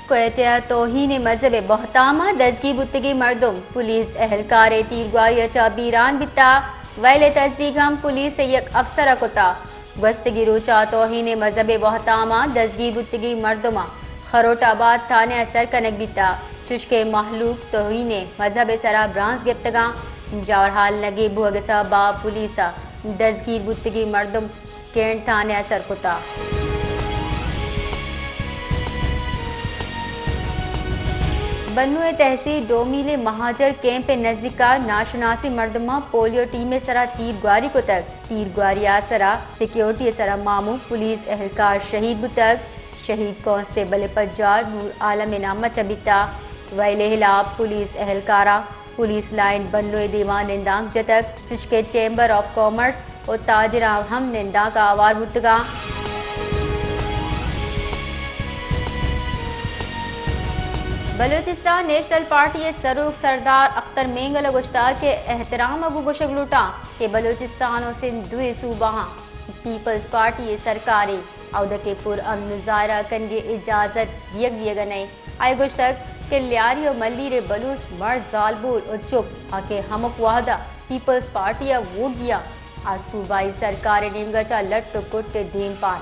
کوئٹہ ءَ توہین مذہب ءِ بہتام ءَ دزگیر بوتگیں مردم پولیس اہلکار ءِ تیرگواری ءَ چہ بیران بیتا، ویل ءِ تصدیق ہم پولیس ءِ یک افسر ءَ کتا۔ گوستگیں روچ ءَ توہین مذہب ءِ بہتام ءَ دزگیر بوتگیں مردماں خروٹ آباد تھانہ ءَ سر کنگ بیتا، چوشکہ مہلوک توہین مذہب ءِ سرا برانز گپتگاں۔ جاورحال نگیب بوہگ ءِ سبب ءَ پولیس ءَ دزگیر بوتگیں مردم کینٹ تھانہ ءَ سر کتا۔ بنو ءِ تحصیل ڈومیل ءِ مہاجر کیمپ ءِ نزیک ءَ ناشناسیں مردماں پولیو ٹیم ءِ سرا تیر گواری کتگ۔ تیر گواری ءِ سرا سیکیورٹی ءِ سرا مامو پولیس اہلکار شہید بوتگ۔ شہید کانسٹیبل ءِ پجار نور عالم ءِ نام ءَ چہ بیتا۔ ویل ءِ ہلاپ پولیس اہلکاراں پولیس لائن بنو ءِ دیما نندانک جتگ، چوشکہ چیمبر آف کامرس ءُ تاجراں ہم نندانک ءَ ہوار بوتگاں۔ بلوچستان نیشنل پارٹی ءِ سروک سردار اختر مینگل ءَ گوشتگ کہ احترام ءَ گوں گوشگ لوٹاں کہ بلوچستان ءُ سندھ دوئیں صوبہاں پیپلز پارٹی ءِ سرکارے، اود ءَ کہ پر امن مظاہرہ کنگ ءِ اجازت دیگ بیگ ءَ نئیں۔ آئی ءَ گوشتگ کہ لیاری ءُ ملیر ءِ بلوچ مرد زالبول ءُ چک آ کہ ہمک وہد ءَ پیپلز پارٹی ءَ ووٹ دیاں، آ صوبائی سرکار ءِ نیمگ ءَ چہ لٹ ءُ کٹ ءِ دیمپان۔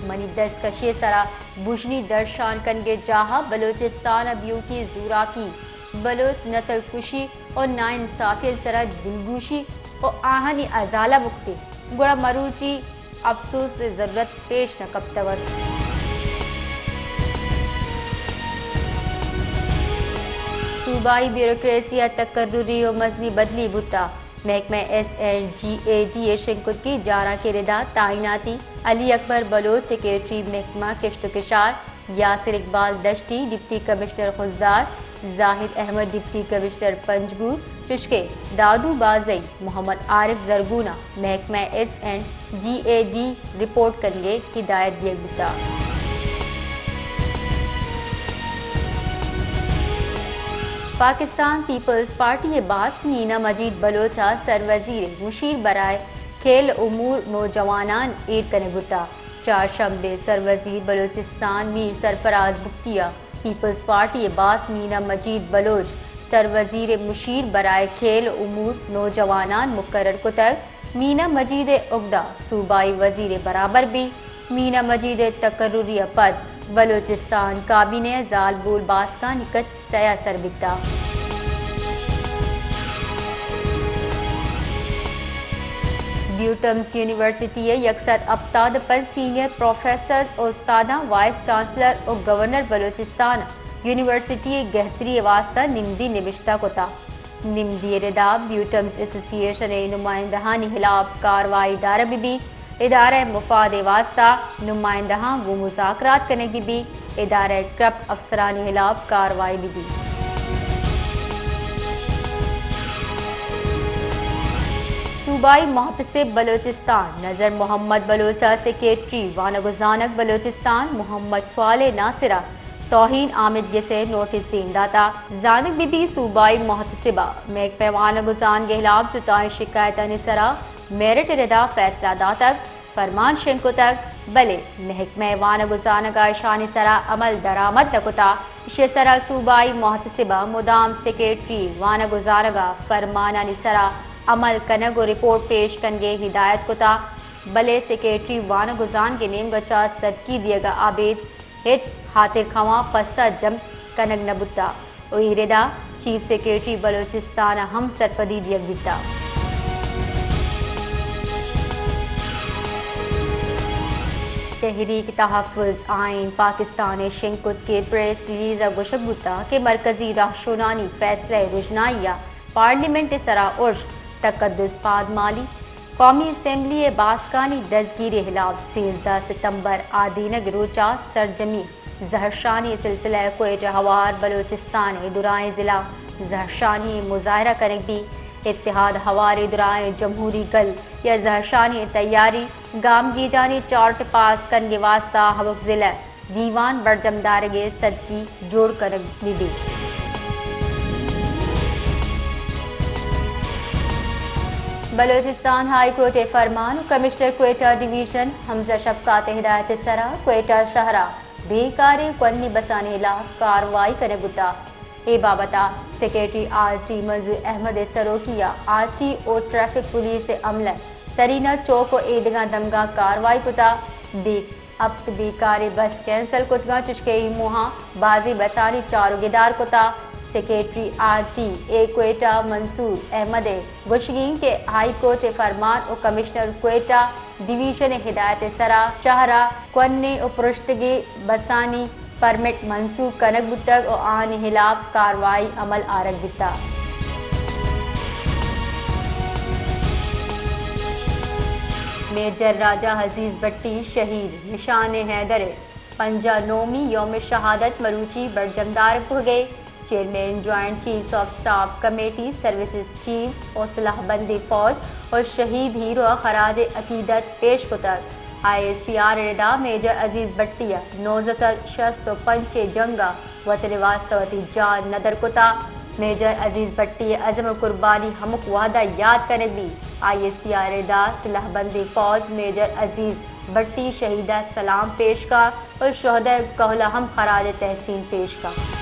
منی دستکشی ءِ سرا بژنی درشان کنگ ءِ جاہ ءَ بلوچستان ءَ بیوکی زوراکی، بلوچ نسل کشی ءُ ناانصافی ءِ سرا دلگوشی ءُ آہانی ازالہ بکتے، گڑا مروچی افسوس ءِ ضرورت پیش نہ کپتگ ات۔ صوبائی بیوروکریسی ءَ تقرری ءُ مزنی بدلی بوتا۔ محکمہ S and G A D ءِ شنگ کتگیں جارانکیں ردا تعیناتی، علی اکبر بلوچ سیکرٹری محکمہ کشت ءُ کشار، Yasir Iqbal Dashti deputy commissioner Khuzdar, Zahid Ahmed deputy commissioner Panjgur, چوشکہ دادو بازئی، محمد عارف زرگون ءَ محکمہ S and G A D report کنگ ءِ ہدایت دیگ بوتا۔ پاکستان پیپلز پارٹی ءِ باسک مینا مجید بلوچ ءَ سروزیر مشیر برائے کھیل امور نوجوانان ایر کنگ بوتا۔ چارشنبے سروزیر بلوچستان میر سرفراز بگٹی ءَ پیپلز پارٹی ءِ باسک مینا مجید بلوچ سروزیر مشیر برائے کھیل امور نوجوانان مقرر کتگ۔ مینا مجید ءِ اگدہ صوبائی وزیر ءِ برابر بی۔ مینا مجید ءِ تقرری ءَ پد بلوچستان کابینہ ءِ زالبول باسکانی کچ سئے ءَ سر بیتا۔ بیوٹمز یونیورسٹی ءِ یک سد ہپتاد ءُ پنچ سینئر پروفیسرز ءُ استاداں وائس چانسلر ءُ گورنر بلوچستان ءَ یونیورسٹی ءِ گہتری ءِ واستہ نمدی نبشتہ کتا۔ نمدی ءِ ردا بیوٹمز ایسوسی ایشن ءِ نمائندہانی ہلاپ کاروائی دارگ بہ بیت۔ ادارہ ءِ مفاد ءِ واستہ نمائندہاں گوں مذاکرات کنگ بہ بیت۔ ادارہ ءِ کرپٹ افسرانی ہلاپ کاروائی بہ بیت۔ صوبائی محتسب بلوچستان نذر محمد بلوچ ءَ سیکرٹری وانگ ءُ زانگ بلوچستان محمد صالح ناصر ءَ توہین آمیدگس ءِ نوٹس دیم داتا۔ زانگ بہ بیت صوبائی محتسب ءَ محکمہ وانگ ءُ زانگ ءِ ہلاپ جتائیں شکایتانی سرا میرٹ ءِ ردا فیصلہ داتگ، فرمان شنگ کتگ، بلے محکمہ وانگ ءُ زانگ ءَ اشانی سرا عمل درآمد نہ کتا۔ ایشی ءِ سرا صوبائی محتسب ءَ مدام سیکرٹری وانگ ءُ زانگ ءَ فرمانانی سرا عمل کنگ ءُ رپورٹ پیش کنگ ءِ ہدایت کتا، بلے سیکرٹری وانگ ءُ زانگ ءِ نیمگ ءَ چہ سدکی دیگ ءَ ابید ہچ ہاترخواں پسہ جم کنگ نہ بوتا ءُ اے ردا چیف سیکرٹری بلوچستان ءَ ہم سرپدی دیگ بیتا۔ تحریک تحفظ آئین پاکستان ءِ شنگ کتگیں پریس ریلیز ءَ گوشگ بوتا کہ مرکزی رہشونانی فیصلہ ءِ رژنائی ءَ پارلیمنٹ ءِ سرا ارش تقدس پادمالی۔ قومی اسمبلی ءِ باسکانی دزگیری ءِ ہلاپ سیزدہ ستمبر آدینگ ءِ روچ ءَ سرجمی زہرشانی ءِ سلسلہ ءَ کوئٹہ ہوار بلوچستان ءِ درائیں ضلع زہرشانی ءِ مظاہرہ کنگ بیت۔ اتحاد ہوار ءِ درائیں جمہوری گل یا زہرشانی ءِ تیاری گامگیجانی چارٹ پاس کنگ ءِ واستہ ہمک ضلع دیوان برجم دارگ ءِ سدکی جوڑ کنگ بہ بیت۔ بلوچستان ہائی کورٹ ءِ فرمان ءُ کمشنر کوئٹہ ڈویژن حمزہ شفقات ءِ ہدایت ءِ سرا کوئٹہ شہر ءَ بے کاریں کوہنیں بسانی ہلاف کاروائی کنگ بوتگ۔ اے بابت ءَ secretary R T Manzoor Ahmed ءِ سروکی ءَ R T O traffic police ءِ عملہ سرینا چوک ءُ ایدگہ دمگاں کاروائی کتگ۔ بے ہپت بے کاریں بس کینسل کتگ اَنت، چشکہ اے موہاں بازیں بسانی چار ءُ گدار کتگ۔ Secretary R T A Quetta Mansoor Ahmed ءِ گوشگ اِنت کہ ہائی کورٹ ءِ فرمان ءُ کمشنر کوئٹہ ڈویژن ءِ ہدایت ءِ سرا شہر ءَ کوہنیں ءُ پرشتگیں بسانی پرمٹ منسوخ کنگ بوتگ ءُ آہانی ہلاف کاروائی عمل آرگ بیتگ۔ میجر راجہ عزیز بھٹی شہید نشان حیدر ءِ پنجاہ نومی یوم شہادت مروچی برجم دارگ بوگ ءَ۔ Chairman joint chiefs of staff committee, services chief ءُ سلاہ بندیں فوج ءُ شہید ہیرو ءَ خراج عقیدت پیش کتگ۔ آئی ایس پی آر ءِ ردا میجر عزیز بھٹی ءَ نوزدہ سد شست ءُ پنچ ءِ جنگ ءَ وطن ءِ واستہ وتی جان ندر کتگ۔ میجر عزیز بھٹی ءِ عزم ءُ قربانی ہمک وہد ءَ یات کنگ بیت۔ آئی ایس پی آر ءِ ردا سلاہ بندیں فوج میجر عزیز بھٹی شہید ءَ سلام پیش کنت۔ ءُ شہدائے کہول ءَ ہم خراج تحسین پیش کنت۔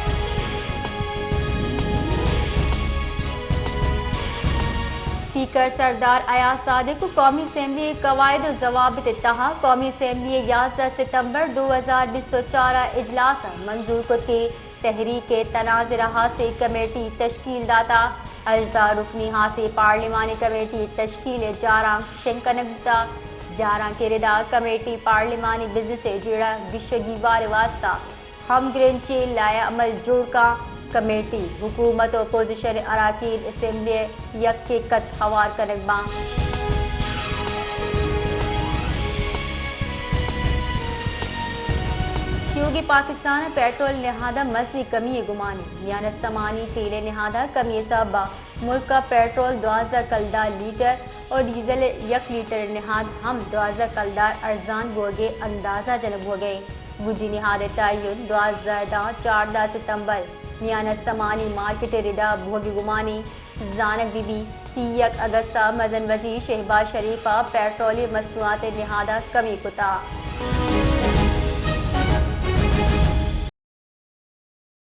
اسپیکر سردار ایاز صادق ءَ قومی اسمبلی ءِ قواعد ءُ ضوابط ءِ تہا قومی اسمبلی ءِ یازدہ ستمبر دو ہزار بیست ءُ چار ءِ اجلاس ءَ منظور کت کہ تحریک تناظر ءِ ہاسیں کمیٹی تشکیل داتگ۔ ہژدہ رکنی ہاسیں پارلیمانی کمیٹی تشکیل ءِ جارانک شنگ کنگ بوتگ۔ جارانک ءِ ردا کمیٹی پارلیمانی بزنس ءِ جیڑہ گیش ءُ گیوار ءِ واستہ ہمگرنچیں لائحہ عمل جوڑ کنت۔ کمیٹی حکومت ءُ اپوزیشن ءِ اراکین اسمبلی ءَ یکیں کچ ہوار کنگ بنت۔ تیوگیں پاکستان ءَ پیٹرول ءِ نہاد ءَ مزنیں کمی ءِ گمان اِنت۔ میان استمانی تیل ءِ نہاد ءَ کمی ءِ سبب ءَ ملک ءَ پیٹرول دوازدہ کلدار لیٹر ءُ ڈیزل ءِ یک لیٹر ءِ نہاد ہم دوازدہ کلدار ارزان بوگ ءِ اندازہ جنگ بوگ ءَ اِنت۔ گڈی نہاد ءِ تعین دوازدہ داں چاردہ ستمبر میان استمانی مارکیٹ ءِ ردا بوگ ءِ گمان اِنت۔ زانگ بہ بیت، سی یک اگست ءَ مزن وزیر شہباز شریف ءَ پیٹرولیم مصنوعات ءِ نہاد ءَ کمی کتگ۔